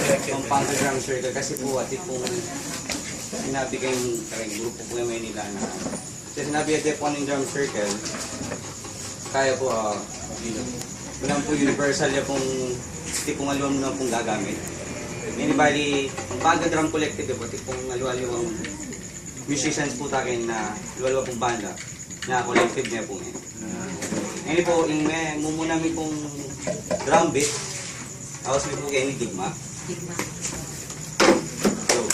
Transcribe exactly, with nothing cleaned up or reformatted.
Pampanga Drum Circle kasi po, ati pong sinabi kayong, kayong grupo po yung Manila na, kasi sinabi ati po ng drum circle, kaya po, ah, yun, walang po universal ya pong tipong aluan mo na pong gagamit. Ini bali, ang Pampanga Drum Collective po, tipong aluan yung musicians po takin na aluan pong banda na collective niya po ngayon. Ini po, ing me, mumuna mi pong drum beat, tapos mi po kayo ni Digma. So,